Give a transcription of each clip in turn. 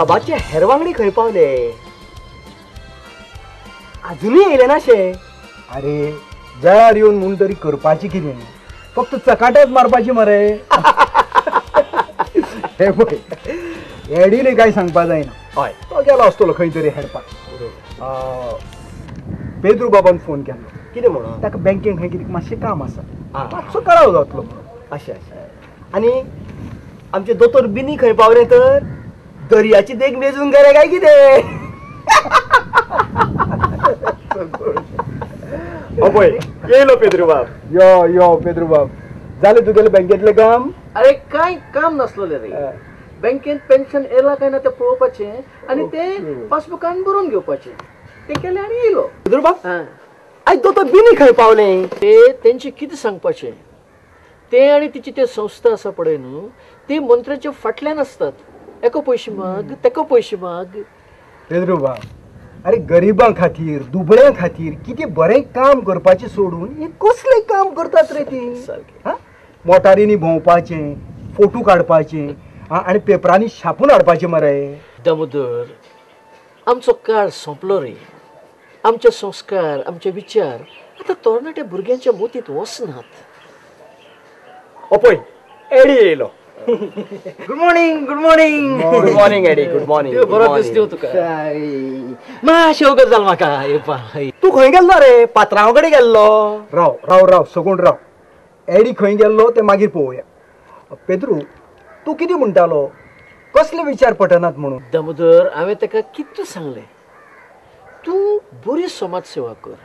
क्लबाचे हेर वांगडी खंय पावले? अजुनूय येयले ना शे? अरे जळार येवन म्हूण तरी करपाची कितें, फक्त चकाटाच मारपाची मरे. हे पळय एडीने काय सांगपा जायना. हय तो गेलो आसतलो खंय तरी हेडपाक. पेद्रू बाबान फोन केलो. कितें म्हणून? ताका बँकेन खंय कितें मातशें काम आसा, मातसो कळाव जातलो म्हणून. अशें अशें. आनी आमचे दोतोर बिनी खंय पावले तर? दर्याची देग मेजून गेले काय कितें? पळय येयलो पेद्रू बाब. यो यो पेद्रू बाब, जालें तुगेलें बँकेंतलें काम? अरे काय काम नासलें रे, बँकेन पेन्शन येयलां काय ना तें पळोवपाचें आनी तें पासबुकान बरोवन घेवपाचें. तें केलें आनी येयलो. पेद्रू बाब आयज दोतोर बिनी खंय पावलें? ते तेंचें कितें सांगपाचें, ते आनी तिची ते संस्था आसा पळय न्हू, ती मंत्र्याच्या फाटल्यान आसतात. एको पयशे माग, तेको पयशे माग. पेद्रू बाब अरे गरिबां खातीर दुबळ्यां खातीर कितें बरें काम करपाचें सोडून हें कसलें काम करतात रे ती? सारकें. मोटारींनी भोंवपाचें, फोटो काडपाचें आनी पेपरांनी छापून हाडपाचें मरे. दामोदर आमचो काळ सोंपलो रे. आमचे संस्कार आमचे विचार आतां तरणाट्या भुरग्यांच्या मतींत वचनात. पळय एडी येयलो. Good morning, good morning. Good morning Eddie, good morning. बरो दीस दिवं तुका. मातशें वगत जालें म्हाका येवपा. तूं खंय गेल्लो रे? पात्रांव कडेन गेल्लो? राव राव राव सगूण राव. एडी खंय गेल्लो तें मागीर पळोवया. पेद्रू तूं कितें म्हणटालो, कसले विचार पटनात म्हणून? दामोदर हांवें ताका कितें सांगलें, तूं बरी समाज सेवा कर,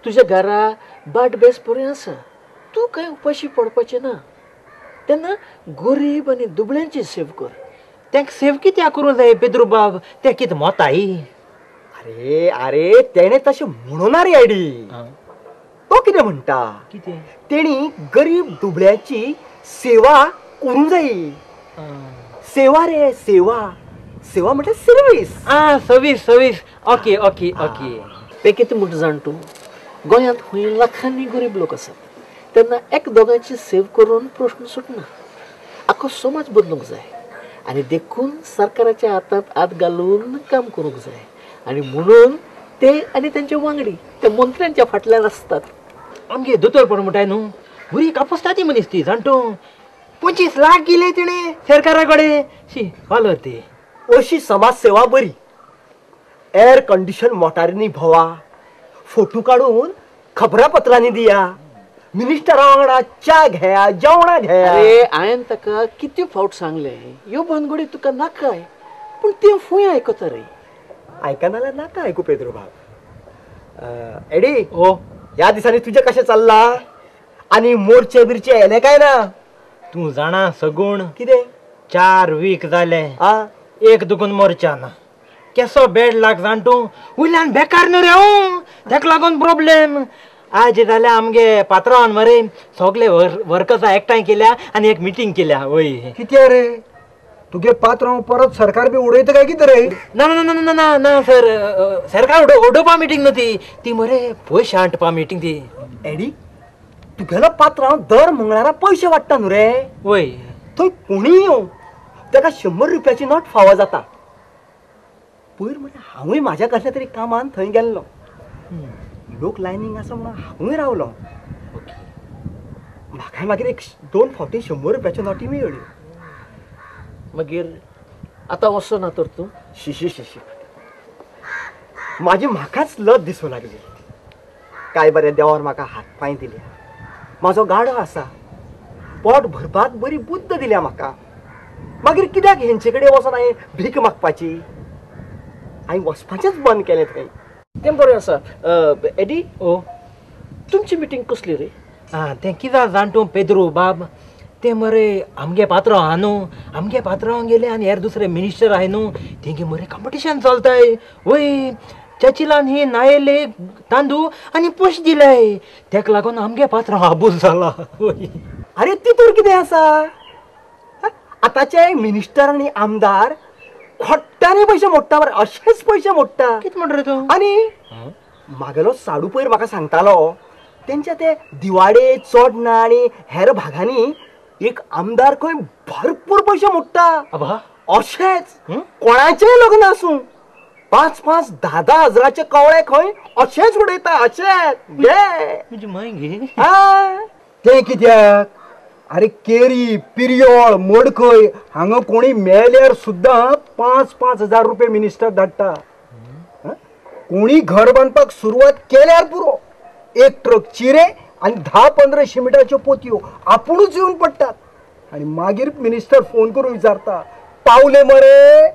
तुज्या घरा बाट बेस बरें आसा, तूं कांय उपाशी पडपाचें ना, तेन्ना गरीब आनी दुबळ्यांची सेव कर. तेंक सेव कित्याक करूं जाय पेद्रू बाब? तें कितें मोताय? अरे अरे तेणें तशें म्हणूना रे एडी. तो कितें म्हणटा, कितें? तेणी गरीब दुबळ्यांची सेवा करूंक जाय. सेवा रे सेवा, सेवा म्हटल्यार सर्वीस. आं service service, okay okay okay. तें कितें म्हणटा जाण तूं, गोंयांत खंय लाखांनी गरीब लोक आसात, तेन्ना एक दोगांची सेव करून प्रश्न सुटना. आख्खो समाज बदलूंक जाय आनी देखून सरकाराच्या हातांत हात घालून काम करूंक जाय. आनी म्हणून ते आनी तेंचे वांगडी ते मंत्र्यांच्या फाटल्यान आसतात. आमगे दोतोर पण म्हणटाय न्हू, बरी कापस्ताची मनीस ती जाण तूं. 25 लाख गेले तिणें सरकारा कडेन. शी वालोर ती. अशी समाज सेवा बरी. एअर कंडिशन मोटारींनी भोवा, फोटो काडून खबरापत्रांनी दिया, मिनिस्टरा वांगडा च्या घेया, जेवणां घेया. अरे हांवें ताका कितले फावट सांगलें ह्यो भानगडी तुका नाकाय, पूण तें फूंय आयकता रे? आयकना जाल्यार नाका आयकू पेद्रू बाब. एडी ओ ह्या दिसांनी तुजें कशें चल्लां? आनी मोर्चे बिर्चे येले काय ना? तूं जाणा सगूण कितें 4 वीक जाले एक दुकून मोर्चा ना. केसो बेड लाग जाण तूं, वयल्यान बेकार न्हू रे हांव, तेका लागून प्रोब्लेम. आज जाल्यार आमगे पात्रांवान मरे सगळे वर्कर्सां एकठांय केल्या आनी एक मिटींग केल्या. वय कित्याक रे तुगे पात्रांव परत सरकार बी उडयता काय कितें रे? ना ना ना ना ना ना सर, सरकार उडोवपा मिटींग न्हू ती, ती मरे पयशे हांटपा मिटींग ती. एडी तुगेलो पात्रांव दर मंगळारा पयशे वाडटा न्हू रे? वय थंय कोणीय येवं ताका 100 रुपयाची नोट फावो जाता. पयर म्हळ्यार हांवूय म्हाज्या कसल्या तरी कामान थंय गेल्लो, लोक लायनींग आसा म्हणून हांवूय रावलो. म्हाकाय मागीर एक 2 फावटी 100 रुपयाच्यो नोटी मेळ्ळ्यो. मागीर आतां वचना तर तूं? शी शी शी शी, म्हाजी म्हाकाच लज दिसूं लागली. काय बरें देवान म्हाका हात पांय दिल्या, म्हाजो गाडो आसा, पोट भरपाक बरी बुद्द दिल्या म्हाका, मागीर कित्याक हेंचे कडेन वचोन हांवें भीक मागपाची? हांवें वचपाचेंच बंद केलें थंय. तें बरें आसा. एडी ओ तुमची मिटींग कसली रे? आं तें कित्याक जाण तूं पेद्रू बाब, ते मरे आमगे पात्रांव आहा न्हू, आमगे पात्रांव गेले आनी हेर दुसरे मिनिस्टर आहाय न्हू, तेंगे मरे कंपिटिशन चलताय. वय चर्चिलान ही नायले तांदूळ आनी पयशे दिले, तेका लागून आमगे पात्रांव आबूज जाला. अरे तितूर कितें आसा, आतांचे मिनिस्टर आनी आमदार खोट्टांनी पयशे मोडटा मरे, अशेच पयशे मोडटा. कितें म्हणटा रे तूं? आनी म्हागेलो साडू पयर म्हाका सांगतालो, तेंच्या ते दिवाडे चोडणा आनी हेर भागांनी एक आमदार खंय भरपूर पयशे मोडटा. आबा अशेंच कोणाचेय लग्न आसूं 5-5, 10-10 हजाराचे कवळे खंय अशेंच उडयता अशेंच. म्हणजे मागीर तें कित्याक? अरे केरी पिरयोळ मडकय हांगा कोणी मेल्यार सुद्दां 5-5 हजार रुपये मिनिस्टर धाडटा. कोणी घर बांदपाक सुरवात केल्यार पुरो, एक ट्रक चिरे आनी 10-15 शिमिटाच्यो पोतयो आपुणूच येवन पडटात. आनी मागीर मिनिस्टर फोन करून विचारता पावले मरे.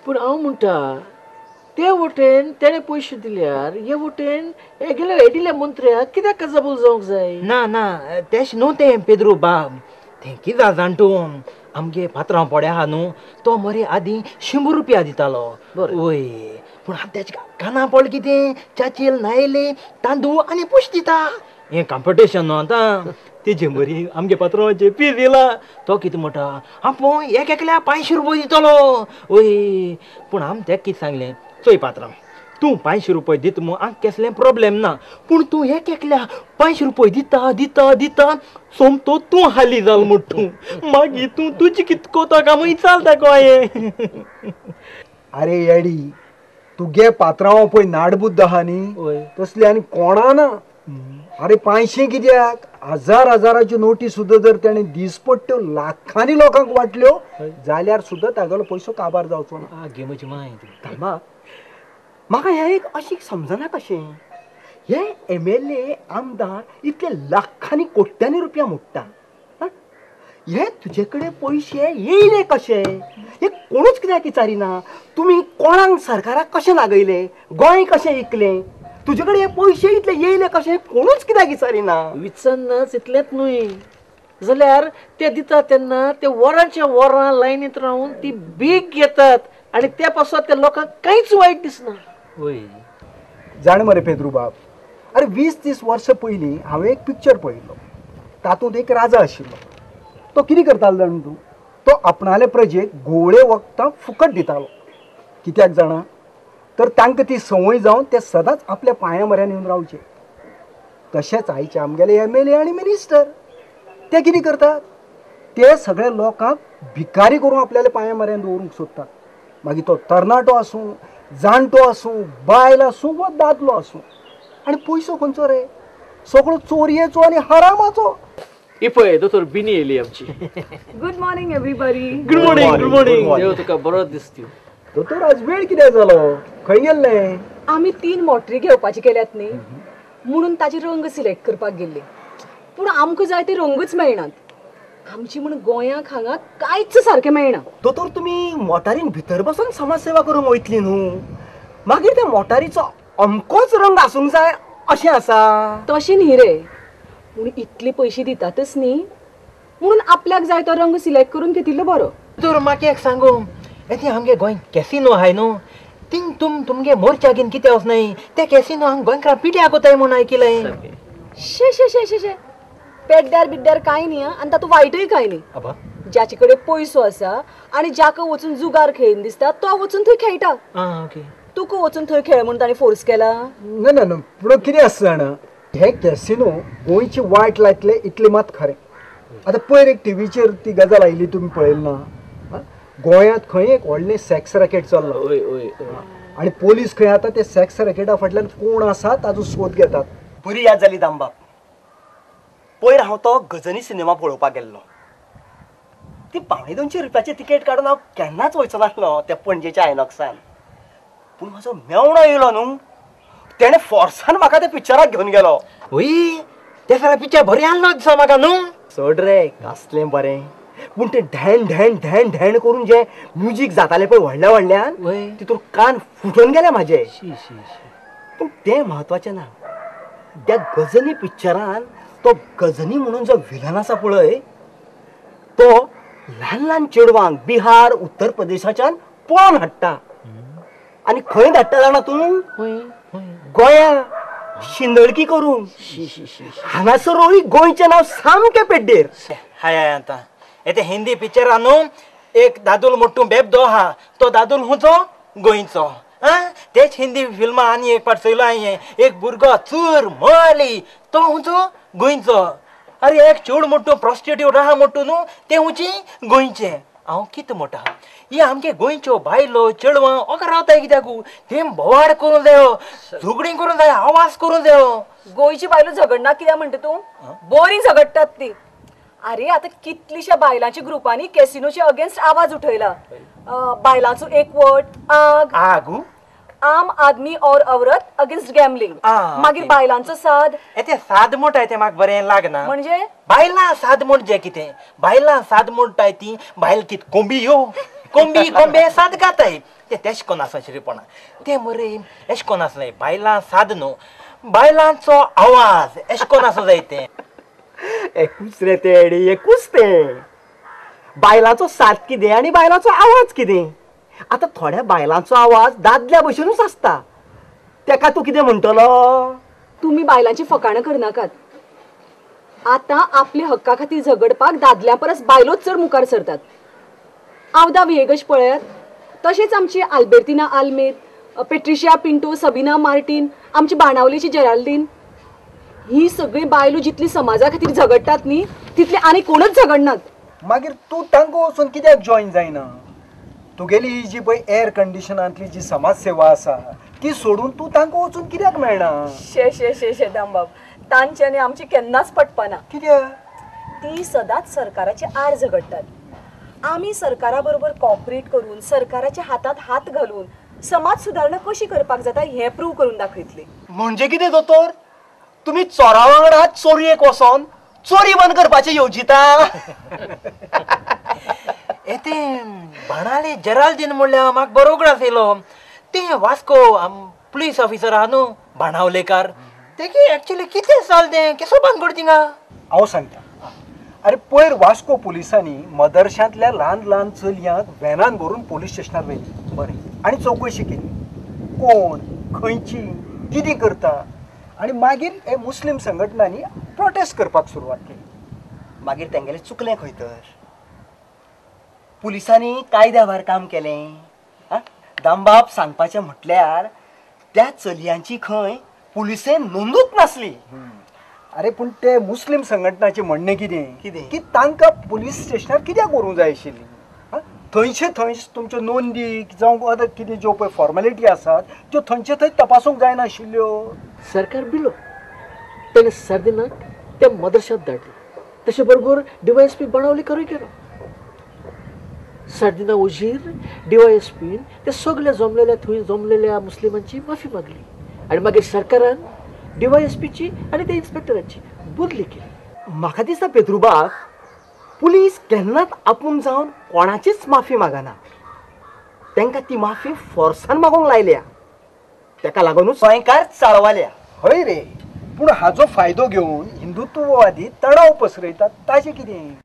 पूण हांव म्हणटा ते वटेन तेणें पयशे दिल्यार हे वटेन हेगेल्या एडिल्या मंत्र्याक कित्याक काजाबूल जावंक जाय? ना ना तेश न्हू तें पेद्रू बाब, तें कितें जाण तूं आमगे पात्रांव पोड्या आहा न्हू तो मरे आदीं 100 रुपया दितालो. वय पूण आतां तेच्या काना पडलें कितें चाचेल नायले तांदूळ आनी पयशे दिता. हें कॉम्पिटिशन न्हू आतां. तेजे मरे आमगे पात्रांवाचे पीस येयला तो कितें म्हणटा आपूण एक एकल्या 500 रुपया दितलो. वय पूण आम तेका कितें सांगलें, चोय पात्रांव तूं 500 रुपये दिता म्हूण आमकां कसलें प्रोब्लेम ना, पूण तूं एक एकल्या 500 रुपये दिता दिता दिता सोमतो तूं हाली जाल म्हूण तूं मागीर तूं तुजी कितें कोता काय चलता काय. अरे येडी तुगे पात्रांव पळय नाडबुद्द आहा न्ही तसली आनी कोणा ना. अरे 500 कित्याक हजार हजाराच्यो नोटी सुद्दां जर तेणें दिसपट्ट्यो लाखांनी लोकांक वांटल्यो जाल्यार सुद्दां तागेलो पयसो काबार जावचो ना. गे म्हजी माय धामा म्हाका हें एक अशें समजना कशें हे MLA आमदार इतले लाखांनी कोट्यांनी रुपया मोडटा, हे तुजे कडेन पयशे येयले कशे हे कोणूच कित्याक विचारिना. तुमी कोणाक सरकाराक कशें लागयलें, गोंय कशें इकलें, तुजे कडेन हे पयशे इतले येयले कशे कोणूच कित्याक विचारिना. विचारनाच इतलेंच न्हय जाल्यार ते दिता तेन्ना ते वरांच्या वरां लायनीत रावन ती भीक घेतात आनी त्या पासत त्या लोकांक कांयच वायट दिसना. वय जाण मरे पेद्रू बाब, अरे 20-30 वर्सां पयलीं हांवें एक पिक्चर पळयल्लो, तातूंत एक राजा आशिल्लो. तो कितें करतालो जाण तूं, तो आपणाले प्रजेक घुंवळे वखदां फुकट दितालो. कित्याक जाणा, तर तांकां ती संवय जावन ते सदांच आपल्या पांया म्हऱ्यान येवन रावचे. तशेंच आयचे आमगेले MLA आनी मिनिस्टर ते कितें करतात, ते सगळे लोकांक भिकारी करून आपल्याले पांया म्हऱ्यान दवरूंक सोदतात. मागीर तो तरणाटो आसूं, जाणटो आसूं, बायल आसूं वा दादलो आसूं. आनी पयसो खंयचो रे, सगळो चोरयेचो आनी हरामाचो. ही पळय दोतोर बिनी येयली आमची. Good morning everybody. Good morning. Good morning. देव तुका बरो दिसता. दोतोर आज वेळ कित्याक जालो, खंय गेल्ले? आमी 3 मोटरी घेवपाची केल्यात न्ही म्हणून ताजे रंग सिलेक्ट करपाक गेल्ले, पूण आमकां जाय ते रंगूच मेळनात. आमची म्हूण गोंयांक हांगा कांयच सारकें मेळना. दोतोर तुमी मोटारीन भितर बसून समाजसेवा करूंक वयतली न्हू, मागीर त्या मोटारीचो अमकोच रंग आसूंक जाय अशें आसा? तशें न्ही रे, पूण इतले पयशे दितातच न्ही म्हणून आपल्याक जाय तो रंग सिलेक्ट करून घेतिल्लो बरो. दोतोर म्हाका एक सांगू, येते आमगे गोंय कॅसिनो आहाय न्हू, थिंग तुमगे मोर्चागीन कितें वचनाय ते कॅसिनो हांगा गोंयकारां पिड्याक वताय म्हूण आयकिलें. शे शे शे शे शे पेड्ड्यार बिड्ड्यार कांय न्ही आनी तातूंत वायटूय कांय न्ही. ज्याचे कडेन पयसो आसा आनी ज्याका वचून जुगार खेळन दिसता तो वचून थंय खेळटा. तुका वचून थंय खेळ म्हूण ताणें फोर्स केला? ना ना ना, पूण कितें आसा जाणा, हे कॅसिनो गोंयची वायट लायतले इतलें मात खरें. आतां पयर एक टिवीचेर ती गजाल आयली तुमी पळयली ना, गोंयांत खंय एक व्हडलें सॅक्स रॅकेट चल्लां आनी पोलीस खंय आतां ते सॅक्स रॅकेटा फाटल्यान कोण आसा ताजो सोद घेतात. बरी याद जाली दामबाब, पयर हांव तो गजनी सिनेमा पळोवपाक गेल्लो. ती 175 रुपयाची तिकेट काडून हांव केन्नाच वयचो नासलो त्या पणजेच्या आयनॉक्सान. पूण म्हजो मेवणो येयलो न्हू, तेणें फोर्सान म्हाका त्या पिक्चराक घेवन गेलो. वय ते सगळें पिक्चर बरें आहलो दिसो म्हाका न्हू. सोड रे कसलें बरें, पूण तें ढेण ढेण ढेण ढेण करून जें म्युजीक जातालें पळय व्हडल्या व्हडल्यान, तितून कान फुटून गेले म्हाजे. पूण तें म्हत्वाचें ना, त्या गजनी पिक्चरान तो गजनी म्हणून जो विलन आसा पळय तो ल्हान ल्हान चेडवांक बिहार उत्तर प्रदेशाच्यान पळोवन हाडटा. आनी खंय धाडटा जाणा तूं? गोंया शिंदळकी करून. हांगासरूय गोंयचें नांव सामकें पेड्डेर. हाय हाय आतां येते हिंदी पिक्चरान न्हू एक दादूल मोट्टू बेबदो आहा, तो दादूल हुंचो गोंयचो. तेच हिंदी फिल्मां आनी एक पाट चोयलो हांवें, एक भुरगो चूर मली तो हुंचो गोंयचो. अरे एक चेड मोट्टू प्रोस्टिट्यूट आहा मोट्टू न्हू, तें हुंची गोंयचें. हांव कितें म्हणटा, ही आमगे गोंयच्यो बायलो चेडवां ओका रावताय कित्याक? तेम बोवाळ करूं जायो, झगडीं करूं जाय, आवाज करूं जायो. गोंयची बायलो झगडना कित्याक म्हणटा तूं? बरी झगडटात ती. अरे आतां कितलीश्या बायलांच्या ग्रुपांनी कॅसिनोच्या अगेन्स्ट आवाज उठयला. बायलांचो एकवट, आग आगू, आम आदमी और औरत अगेन्स्ट गॅमलिंग, मागीर बायलांचो साद. ते साद म्हणटाय ते म्हाका बरें लागना. म्हणजे बायलां साद म्हणजे कितें? बायलां साद म्हणटाय ती बायल कित कोंबी यो कोंबी कोंबे साद गाताय ते तेश कोण आसा श्रीपणा ते मरे एश कोण आसलें. बायलां साद न्हू, बायलांचो आवाज एश कोण आसूं जाय तें. एकूच रे ते एकूच तें. बायलांचो साद कितें आनी बायलांचो आवाज कितें? आतां थोड्या बायलांचो आवाज दादल्या भशेनूच आसता, तेका तूं कितें म्हणटलो? तुमी बायलांची फकाणां करनाकात. आतां आपल्या हक्का खातीर झगडपाक दादल्या परस बायलोच चड मुखार सरतात. आवदा वियेगश पळयात, तशेंच आमची आल्बेर्तिना आल्मेद, पेट्रिशिया पिंटो, सबीना मार्टीन, आमची बाणावलीची जेराल्डीन, ही सगळी बायलो जितली समाजा खातीर झगडटात न्ही तितली आनी कोणच झगडनात. मागीर तूं तांकां वचून कित्याक जॉयन जायना? तुगेली ही जी पळय एअर कंडिशनांतली जी समाज सेवा आसा ती सोडून तूं तांकां वचून कित्याक मेळना? शे शे शे शे दामबाब, तांच्यानी आमची केन्नाच पटपाना. कित्याक? ती सदांच सरकाराचे आड झगडटात. आमी सरकारा बरोबर कॉपरेट करून सरकाराच्या हातांत हात घालून समाज सुदारणा कशी करपाक जाता हें प्रूव करून दाखयतली. म्हणजे कितें दोतोर, तुमी चोरा वांगडा चोरयेक वचोन चोरी बंद करपाचें येवजिता? ते बाणाले जेराल्दीन म्हणल्यार म्हाका बरो उगडास येयलो. ते वास्को पुलीस ऑफिसर आहा न्हू बाणावलेकार, तेगे एक्चुअली कितें जालें तें केसो भानगड थिंगा? हांव सांगता. अरे पयर वास्को पुलिसांनी मदरशांतल्या ल्हान ल्हान चलयांक व्हॅनान भरून पोलीस स्टेशनार व्हेली. बरें, आनी चवकशी केली, कोण खंयची कितें करता, आनी मागीर हे मुस्लीम संघटनांनी प्रोटेस्ट करपाक सुरवात केली. मागीर तेंगेलें चुकलें खंय तर? पुलिसांनी कायद्या भायर काम केलें. दामबाब सांगपाचें म्हटल्यार त्या चलयांची खंय पुलिसेन नोंदूच नासली. अरे पूण ते मुस्लीम संघटनाचें म्हणणें कितें कितें की तांकां पुलीस स्टेशनार कित्याक व्हरूंक जाय आशिल्ली? थंयचे थंयच तुमच्यो नोंदी जावं अदर कितें ज्यो पळय फॉर्मेलिटी आसात त्यो थंयचे थंय तपासूंक जायनाशिल्ल्यो. सरकार बिलो तेणें सार्दिनाक त्या मदरशांत धाडलो. तशें बरोबर डीवायएसपी बाणावलेकरूय गेलो. सार्दिना उजीर डीवायएसपीन ते सगळे जमलेल्या थंय जमलेल्या मुस्लिमांची माफी मागली आनी मागीर सरकारान डीवायएसपीची आनी त्या इन्स्पेक्टराची बदली केली. म्हाका दिसता पेत्रुबाब, पुलीस केन्नाच आपूण जावन कोणाचीच माफी मागना. तांकां ती माफी फोर्सान मागूंक लायल्या, ताका लागूनच गोंयकार चाळवाल्या. हय रे, पूण हाजो फायदो घेवन हिंदुत्ववादी तणाव पसरयतात ताचें कितें?